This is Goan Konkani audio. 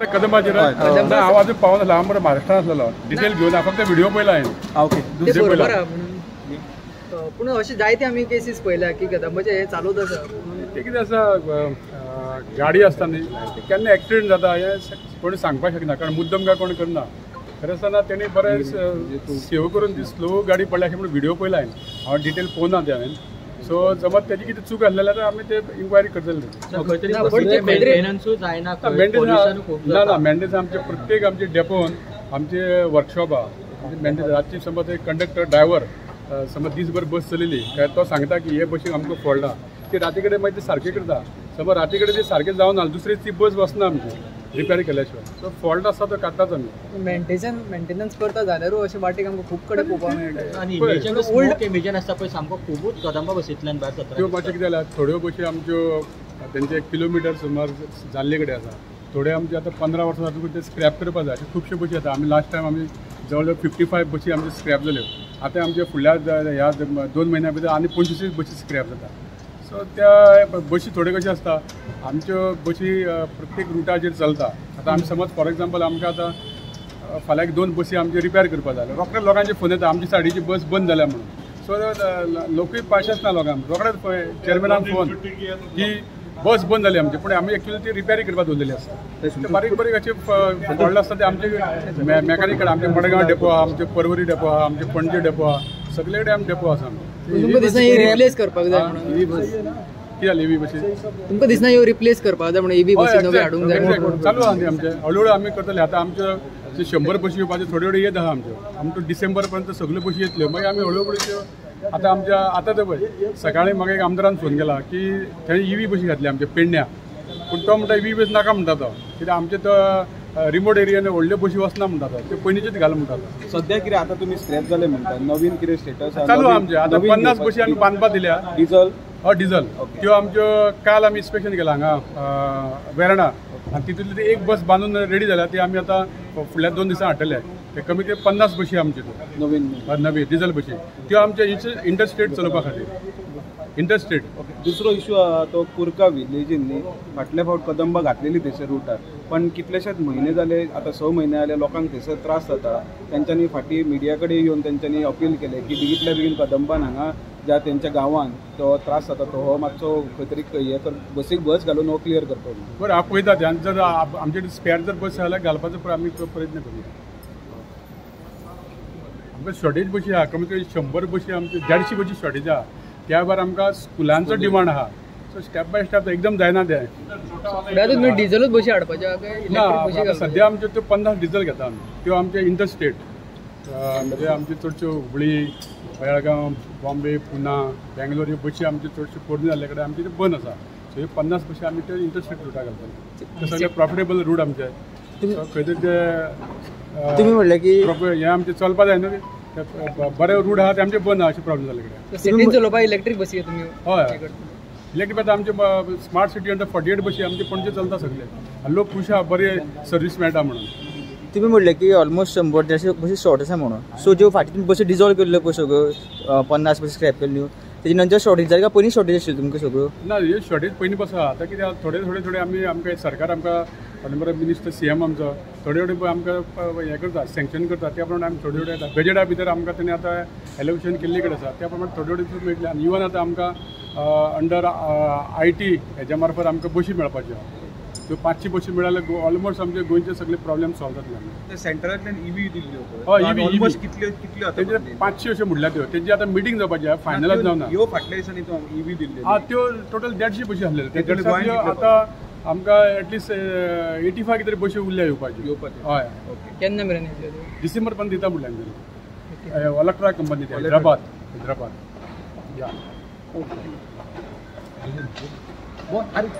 कदंबाचेर हांव अजून पावना, हांव मरे महाराष्ट्रान आसलेलो, डिटेल घेवन हांव फक्त व्हिडिओ पळयला हांवें. ओके, दुसरे पळयला. पूण अशे जायते आमी केसीस पळयल्या की कदंबाचे हे चालूच आसा. ते कितें आसा, गाडी आसता न्ही, केन्ना एक्सिडेंट जाता हें कोणी सांगपाक शकना, कारण मुद्दम काय कोण करना. खरें आसतना तेणी बरें सेव करून ती स्लो गाडी पडल्या अशें म्हणून व्हिडिओ पळयला हांवें, हांव डिटेल पळोवना ते हांवें. सो जमत तेजी कितें चूक आसलें जाल्यार आमी ते इन्क्वायरी करतले. ना ना, मेंटेनन्स आमचे प्रत्येक आमचे डेपोन आमचे वर्कशॉप आहा, मेंटेनन्स रातची समज एक कंडक्टर ड्रायव्हर समज दीसभर बस चलयली काय तो सांगता की हे बशीक आमकां फॉल्ट आहा, ती राती कडेन मागीर ते सारकें करता. समज राती कडेन ते सारकें जावन दुसरी ती बस वचना आमची रिपेर केल्या शिवाय. सो फॉल्ट आसा तो काडटाच आमी. मेंटेनन्स करता जाल्यारूय अशें वाटेक आमकां खूब कडेन पळोवपाक मेळटा. आनी ओल्ड इमेजन आसता पळय सामको खुबूच कदंबा बसींतल्यान भायर सतरा. त्यो मातशें कितें जाल्यार थोड्यो बशी आमच्यो तेंचे 1 किलोमिटर सुमार जाल्ले कडेन आसा, थोड्यो आमच्यो आतां 15 वर्सां जातकूच ते स्क्रॅप करपाक जाय. अश्यो खुबश्यो बशी आतां आमी लास्ट टायम आमी जवळ जवळ 55 बशी आमच्यो स्क्रॅप जाल्यो. आतां आमच्या फुडल्या ह्या 2 म्हयन्या भितर आनी 25 बशी स्क्रॅप जाता. सो त्या बशी थोड्यो कश्यो आसता, आमच्यो बशी प्रत्येक रुटाचेर चलता. आतां आमी समज फॉर एग्जाम्पल आमकां आतां फाल्यां 2 बसी आमच्यो रिपेर करपाक जाय, रोखडे लोकांचे फोन येता आमची साडीची बस बंद जाल्या म्हणून. सो लोकूय पाशेच ना लोकांक, रोखडेच चेअरमॅनाक फोन की बस बंद जाली आमची, पूण आमी एक्चुअली ती रिपेरी करपाक दवरलेली आसता. बारीक बारीक अशे फॉल्ट आसता ते आमचे मेकानीक कडेन, आमचे मडगांव डेपो आहा, आमचे पर्वरी डेपो आहा, आमचे पणजे डेपो आहा, सगळे कडेन आमचे डेपो आसा. तुमकां दिसना ही रिप्लेस करपाक जाय म्हणून? कितें जालें ईव्ही बशी? तुमकां दिसना ह्यो रिप्लेस करपाक जाय म्हणून ईव्ही बसी नव्यो हाडूंक जाय? चालू आहा न्ही आमचें, हळू हळू आमी करतले. आतां आमच्यो 100 बशी येवपाच्यो थोड्यो थोड्यो येत आहा आमच्यो, आमच्यो डिसेंबर पर्यंत सगळ्यो बशी येतल्यो. मागीर आमी हळू हळू त्यो आतां आमच्या आतां ते पळय सकाळीं म्हाका एक आमदारान फोन केला की थंय ईव्ही बशी घातली आमच्या पेडण्या, पूण तो म्हणटा ईव्ही बस नाका म्हणटा तो, कित्याक आमचे तो रिमोट एरियान व्हडल्यो बशी वचना म्हणटा तो, त्यो पयलींच्योच घाल म्हणटा तो. सद्या कितें आतां तुमी स्क्रॅप जाले म्हणटा, नवीन कितें स्टेटस चालू आमचें? आतां 50 बशी आमी बांदपाक दिल्या डिजल. हय डिजल. त्यो आमच्यो काल आमी इन्स्पेक्शन केलां हांगा वेर्णा, आनी तितूंतली ती एक बस बांदून रेडी जाल्या, ती आमी आतां फुडल्या 2 दिसां हाडटले. ते कमी कमी 50 बशी आमच्यो त्यो नवीन नवी डिजल बशी, त्यो आमच्या इंटरस्टेट चलोवपा खातीर इंटरस्टेट. दुसरो इशू आहा तो कुर्का विलेजीन न्ही फाटले फावट कदंबा घातलेली थंयसर रुटार, पण कितलेशेच म्हयने जाले, आतां 6 म्हयने जाले लोकांक थंयसर त्रास जाता. तेंच्यांनी फाटीं मिडिया कडेन येवन तेंच्यांनी अपील केलें की बेगींतल्या बेगीन कदंबान हांगा ज्या तेंच्या गांवान तो त्रास जाता तो हो मातसो खंय तरी हे कर, बसीक बस घालून हो क्लियर करतो. बरें, हांव पळयता ते, आनी जर आमचे स्पेर जर बस जाल्यार घालपाचो आमी प्रयत्न करुया. आमकां शॉर्टेज बशी आहा, कमीत कमी 100 बशी आमच्यो, 150 बशी शॉर्टेज आहा. त्या भायर आमकां स्कुलांचो डिमांड आहा. सो स्टेप बाय स्टेप एकदम जायना तें. तुमी डिजलूच बशी हाडपाच्यो ना? सद्या आमच्यो त्यो 50 डिजल घेता आमी, त्यो आमचे इंटरस्टेट म्हणजे आमच्यो चडश्यो हुबळी, बेळगांव, बॉम्बे, पुना, बेंगलोर ह्यो बशी आमच्यो चडश्यो पोरण्यो जाल्ले कडेन आमच्यो त्यो बंद आसा. सो ह्यो 50 बशी आमी त्यो इंटरस्टेट रुटाक घालतले. ते सगळे प्रॉफिटेबल रूट आमचे. खंय तरी ते तुमी म्हणलें की हें आमचें चलपा जाय न्हू, बरे रूट आहा ते आमचे बंद आहा, अशें प्रॉब्लेम जाल्ले कडेन. सिटीन चलोवपाक इलेक्ट्रीक बसी तुमी? हय, इलेक्ट्रीक आतां आमचे स्मार्ट सिटी अंडर 48 बशी आमचे पणजे चलता सगळे, आनी लोक खूश आहा, बरे सर्वीस मेळटा म्हणून. तुमी म्हणलें की ऑलमोस्ट 100-150 बसी शॉर्ट आसा म्हणून. सो ज्यो फाटीं तुमी बसी डिजॉल्व केल्ल्यो पळय सगळ्यो 50 बसी स्क्रॅप केल्ल्यो, तेजे नंतर शॉर्टेज जाली काय पयलीं शॉर्टेज आशिल्ल्यो तुमकां सगळ्यो? ना, ह्यो शॉर्टेज पयलीं पासून आहा. आतां कितें थोडे थोडे थोडे आमी आमकां सरकार आमकां ऑनरेबल मिनिस्टर सीएम आमचो थोडे थोडे आमकां हें करता, सँक्शन करता, त्या प्रमाणे आमी थोडे थोडे आतां बजेटा भितर आमकां तेणी आतां एलोकेशन केल्ले कडेन आसा, त्या प्रमाणे थोडे थोडे मेळटले. आनी इवन आतां आमकां अंडर IT हेज्या मार्फत आमकां बशी मेळपाच्यो आहा, त्यो 500 बशी मेळ्ळ्यार ऑलमोस्ट आमचे गोंयचे सगळे प्रॉब्लेम सॉल्व जातले. सेंट्रलांतल्यान ईव्ही दिल्ल्यो? हय, ईव्ही ऑलमोस्ट कितल्यो कितल्यो तेजे 500 अश्यो म्हणल्या त्यो, तेजी आतां मिटींग जावपाची आहा, फायनलायज जावना. ह्यो फाटल्या दिसांनी ईव्ही दिल्ल्यो? आं, त्यो टोटल 150 बशी आसलेल्यो, ते आतां आमकां एटलिस्ट 85 तरी बशी उरल्या येवपाच्यो. हय, केन्ना मेरेन येतल्यो? डिसेंबर पर्यंत दिता म्हणल्यार आमच्यांनी ओलेक्ट्रा कंपनी हैदराबाद. हैदराबाद या.